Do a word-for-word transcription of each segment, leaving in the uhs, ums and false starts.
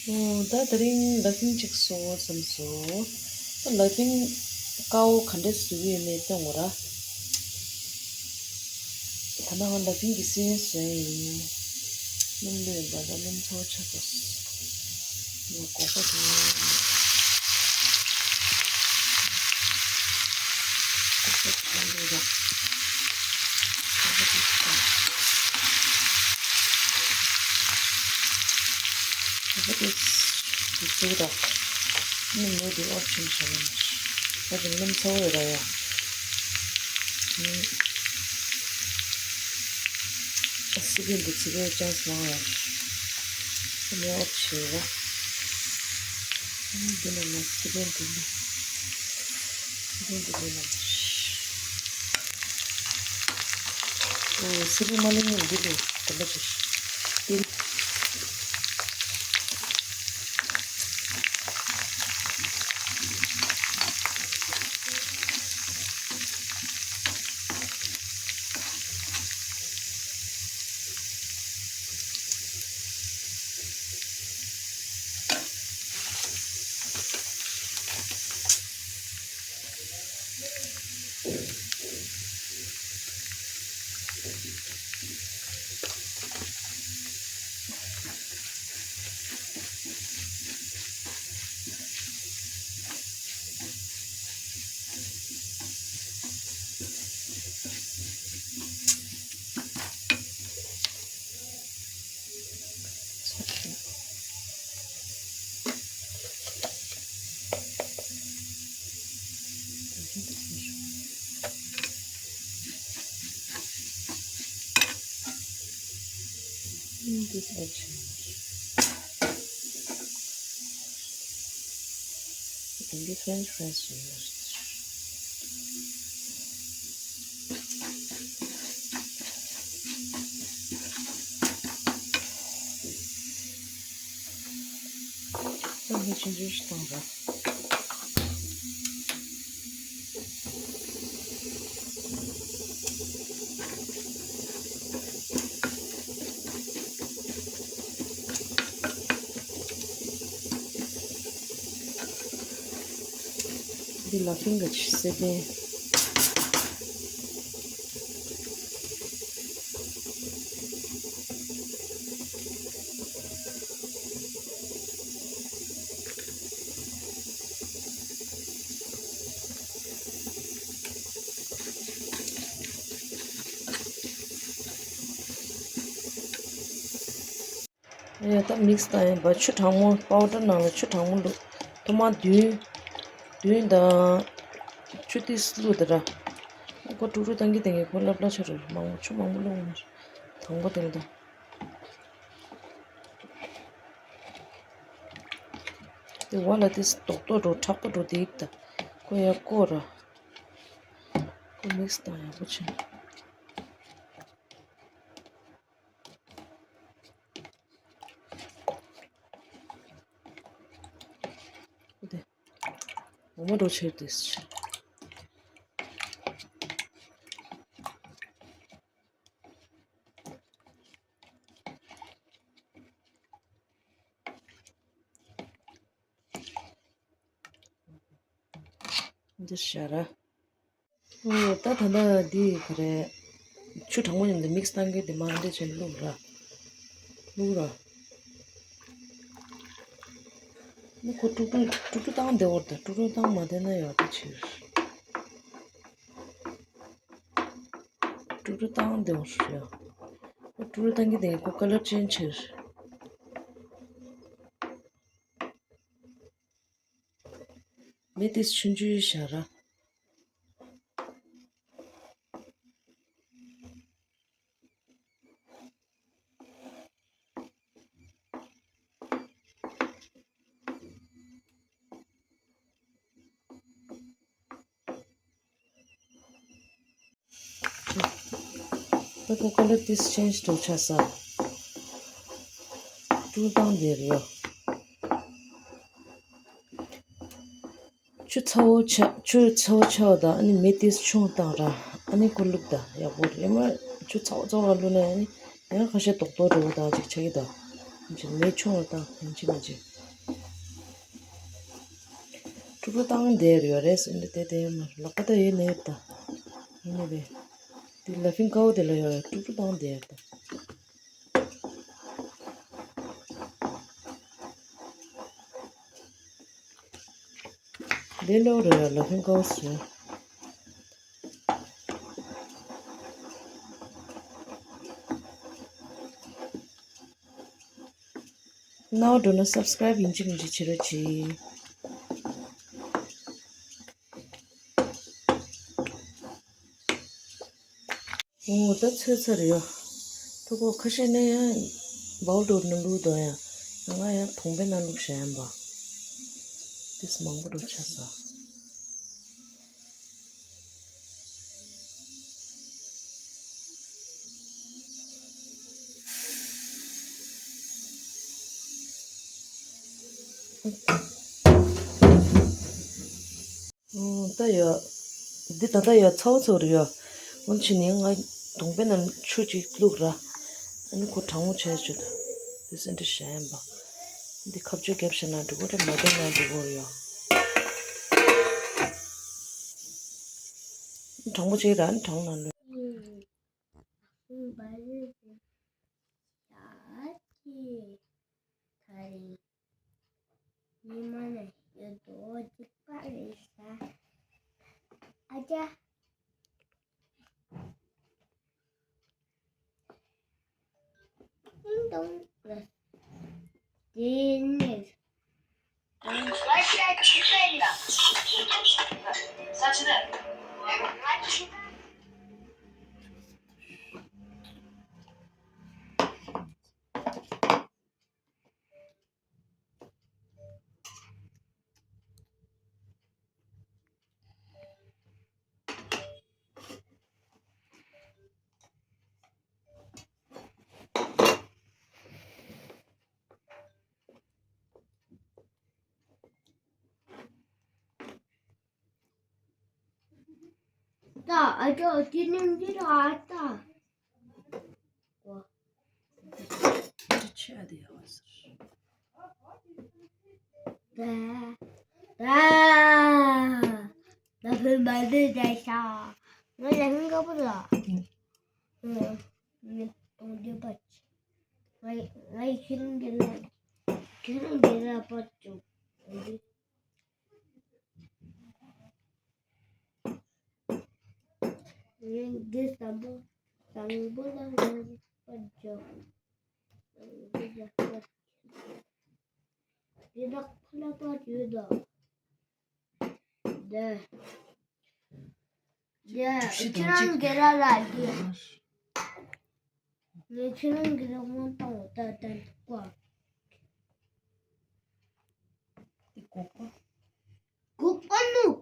ཨོ། ད་དེ་རིང་ལ་ཕིང་གཅིག་བཟོ་བསམ་སོང་། ད་ལ་ཕིང་དཀར་པོ་ག་འདྲས་བཟོ་གི་ཡོད་མེད་སྟོན་དགོས་ར། ད་ནང་ལ་ཕིང་གི་སིལ་བཟོས་ཡིན། སྣུམ་བླུགས་ཡིན་པ་ད་སྣུམ་ཚ་པོ་ཆགས་སོང་། ངས་སྒོག་པ་དེ། སྒོག་པ་དེ་བླུགས་ར། སྒོག་པ་དེ་བླུགས་ར། ད་ལྟ་དེ་བཙུགས་དང་། སྣུམ་ནས་དེ་ཨོ་ཆུང་ཆུང་ནས། ད་དེ་སྣུམ་ཚ་པོ་ཡོད་ར་ཡ། ཨ། སི་པན་དེ་ཚི་པན་ཅན་སི་མང་ཡ། སྣུམ་ཨོ་ཆེ་ར། འདི་ནང་ན་སི་པན་དེ་ནི། སི་པན་དེ་ནི་ན། ཨོ། སི་པན་མ་ལེན་ནི་འདི་ལས་དེ་འདྲ་ཅིག This action. Can be French fries used. ད་ནི་ཆུང་ཆུང་ཞིག་བཏང་ར། འདི་ལ་ཕིང་གི་སི་པན། ཡ། ད་མིག་སི་བཏང་ཡིན་པ། ཆུ་གྲང་མོ། པའོ་ཌར་ནང་ལ་ཆུ་གྲང་མོ་བླུགས། ཐོག་མར་བདུན། བདུན་དང་ཆུ་ཏིས་བླུགས་དེ་ར། ཁོ་དཀྲུག་དཀྲུག་བཏང་གི་བཏང་གི་ཁོ་སླབ་སླབ་ཆགས་འགྲོ། མང་པོ་ཆུ་མང་པོ་བླུགས་མ་རེད། དང་པོ་དེ་ལ་ད། དེ་བ་ལ་དེ་རྡོག་རྡོག་འགྲོ། ཁྲག་པ་འགྲོ་དེ་ཡིབ་ད། ཁོ་ཡ་བསྐོར་ར། ཁོ་མིག་སི་བཏང་ཡག་པོ་བྱས། ཁོ་དེ་འོ་མ་འགྲོ་ཆེར་དེ། འདི་ཤ་ར། ཨོ། ད་ད་ལྟ་འདི་ག་རེ། ཆུ་གྲང་མོ་མཉམ་དུ་མིག་སི་བཏང་གི་དེ་མར་འདི་བྱས་བླུགས་ར། བླུགས་ར། ནི་ཁོ་དཀྲུག་དཀྲུག་དཀྲུག་དཀྲུག་བཏང་བདེ་བོར་ད། དཀྲུག་དཀྲུག་བཏང་མ་བདེ་ན་ཡག་པོ་ཕྱིར། དཀྲུག་དཀྲུག་བཏང་བདེ་བོར་ཡ། ཁོ་དཀྲུག་དཀྲུག་བཏང་གི་དེ་ཁོ་ཀ་ལར་ཅེན་ཇི་ཕྱིར། མེ་ཏིས་ཆུང་ཆུང་བཞག་ར། ད་ཁོ་ཀ་ལར་ཏིས་ཅེན་ཇི་འགྲོ་ཆགས་ས། དཀྲུག་བཏང་བདེ་རེད་ཡ། ཆུ་ཚ་བོ་ཆ། ཆུ་ཚ་བོ་ཆགས་པ་དང་ཨ་ནི་མེ་ཏིས་ཆུང་བཏང་ར། ཨ་ནི་ཁོ་བླུགས་ད་ཡག་པོ་རེད། ཡང་མ་ཆུ་ཚ་བོ་ཚ་བོ་བླུགས་ན་ཨ་ནི་ཡང་ཁ་ཤས་རྡོག་རྡོག་འགྲོ་བ་དང་ཅིག་ཆགས་ཀྱི་ད། ཅིག་མེ་ཆུང་བ་བཏང་ཡང་ཅིག་ན་ཅིག་ ཕྲུ་གུ་བཏང་བསྡད་ཡོད་རེད་ཟེར་འདི་དེ་དེ་མ་ལག་པ་ད་ཡོད་ནས་ད། ཡིན་ནི་རེད། དེ་ལ་ཕིང་ཀའོ་དེ་ལ་ཡོད་རེད། ཕྲུ་གུ་བཏང་བསྡད་ཡོད་ད། དེ་ལོ་རེད་ལ་ཕིང་ཀའོ་སུ། ནའོ་འགྲོ་ན་སབ་སི་ཀ་རེབ་ཡིན་གཅིག་མིན་གཅིག་བྱེད་རོགས་གྱིས། འོ་ད་ཚོད་ཚར་ཡོད། ཐུག་གོ་ཁ་ཤས་ནས་ཡང་བའོ་ཌོར་ནང་བླུགས་དོ་ཡང་། ང་ཡང་དུང་པའི་ནང་བླུགས་བཞག་ཡིན་པ། ཏིས་མང་པོ་འགྲོ་ཆ་ས། ཨོ། ད་ཡོད། འདི་ད་ལྟ་ཡོད་ཚ་བོ་ཚ་བོ་རེད་ཡོད། འོན་ཕྱིན་ནི་ང་དུང་པའི་ནང་ཆུ་གཅིག་བླུགས་ར། ཨ་ནི་ཁོ་གྲང་མོ་བྱས་བྱོས་ད། འདི་སེ་འདྲ་བྱས་ཡིན་པ། འདི་ཁ་གཅོད་རྒྱབ་བྱས་ན་འགྲིག་གོ་ར་མ་བསྟན་ན་འགྲིག་གོ་ར་ཡོད། གྲང་མོ་བྱས་ར་ནི་གྲང་ན་ལོས། ཉི་མ་ནས་ཡོད་དོ་གཅིག་པ་རེད་ཤག་ཨ་ཅག་ཏིང་ཏོང་ལ། དེ་ནས། ད་ཨ་ཅོ་ཅི་ནིང་འདི་ར་ཨ་ད། ཅི་ཆེ་ཨ་དེ་ཡ་བ་ཟེར། ད་ད་ད་ཕན་མ་འདི་ད་ཤ། ང་ལ་ཧིང་ག་པོ་ལ། ངས་གཏོང་རྒྱུ་པ་ཅི། ང་ང་ཡི་ཁྱེད་རང་གི་ལ། ཁྱེད་རང་གི་ལ་པ་ཅུ། འདི་བཟང་པོ་བཟང་པོ་ལ་ང་པར་འཇོག་འདི་ལ་པར་འདི་དག་ཕ་ལ་པར་ཡོད་དོ། འདི་འདི་ཁྱེད་རང་གི་ར་ལ་འདི། ངས་ཁྱེད་རང་གི་ར་དབང་བཏང་བ་ད་ལྟ་འདུག་ག་འདི་སྒོག་པ། སྒོག་པ་ནུག་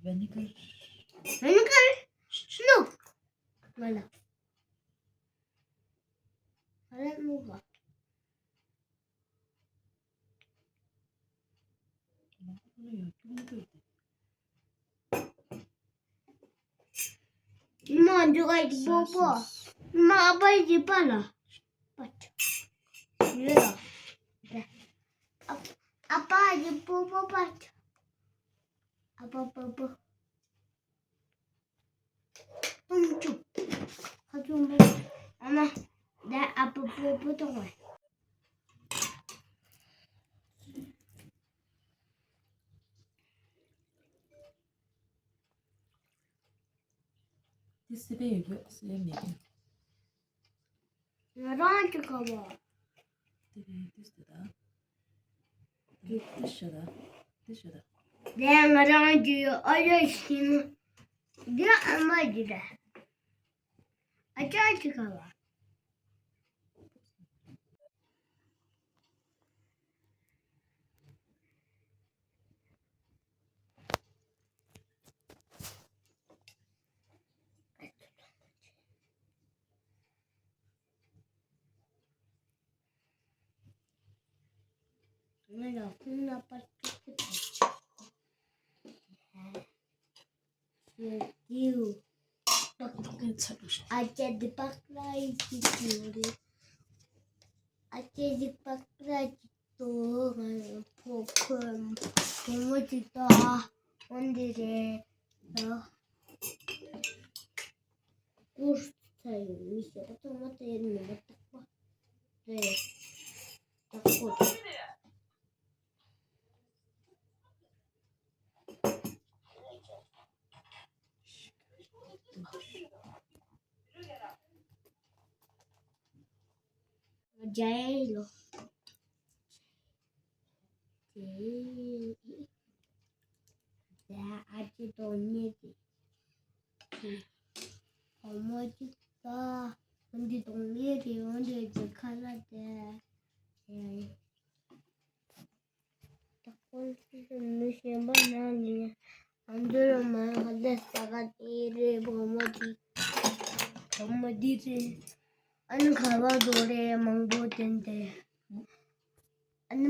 ཝེ་ནི་གར། ཝེ་ནི་གར་ནུག་ང་ལ། ང་ལ་ནུག་ག་མ་འཇུ་ག་ཡི་པོ་པོ། མ་ཨ་ཕ་ཡི་པ་ལ། པ་ཆ། ཡོད་ལ། ཨ་ཨ་ཕ་ཡི་པོ་པོ་པ་ཆ། ཨ་ཕ་པོ་པོ། ཏུང་ཅུ། ཁ་ཚུམ་པོ། ཨ་མ། ད་ཨ་པོ་པོ་པོ་ཏོང་བ། དེ་སི་པན་ཡོད་རྒྱུ་སི་པན་མེད་རྒྱུ། ང་རང་གི་ཁ་བ། དེ་རིང་དུས་དེ་དང་། དེ་དེ་ཤ་དང་། དེ་ཤ་དང་། ལས་ང་རང་གི་ཨ་ཡ་ཤི་ན། འདི་ཨ་མ་གི་རེད། ཨ་ཅག་གི་ཁ་བ། ང་ལ་ཁུངས་ལ་པར་ཅིག་ཅིག་ཡོད་ཀྱིའུ། ཨ་ཅག་འདི་པགས་ར་ཡི་ཅིག་ཡོད་རེད། ཨ་ཅག་འདི་པགས་ར་ཅིག་ཏོ་ང་ཕོ་ཁོ་བུ་མོ་ཅིག་ཏོ་འོན་ཏེ་རེད། ཏོ་ཀུར་ཚ་ཡོད་མི་ཤེས་པ་ཏོ་ང་དེ་ནི་མ་ཏག་པ་རེད། ཏག་པོ་རེད། རྒྱལ་ལོ། དེ་ཨ་ཅེ་དོ་ཉེ་དེ་བུ་མོ་གཅིག་ད་འོན་ཏེ་དོ་ཉེ་དེ་འོན་ཏེ་ཁ་ལ་དེ། ད་ཁོང་ཚོས་མི་གཞན་པ་ནང་ནས་ང་ཚོའི་མ་ཧ་ལས་ས་ག་ནས་རེད། བུ་མོ་འདི་བུ་མོ་འདི་རེད། ཨ་ནི་ཁ་བ་རྡོ་རེད་མང་པོ་བསྟན་ཏེ། ཨ་ནི།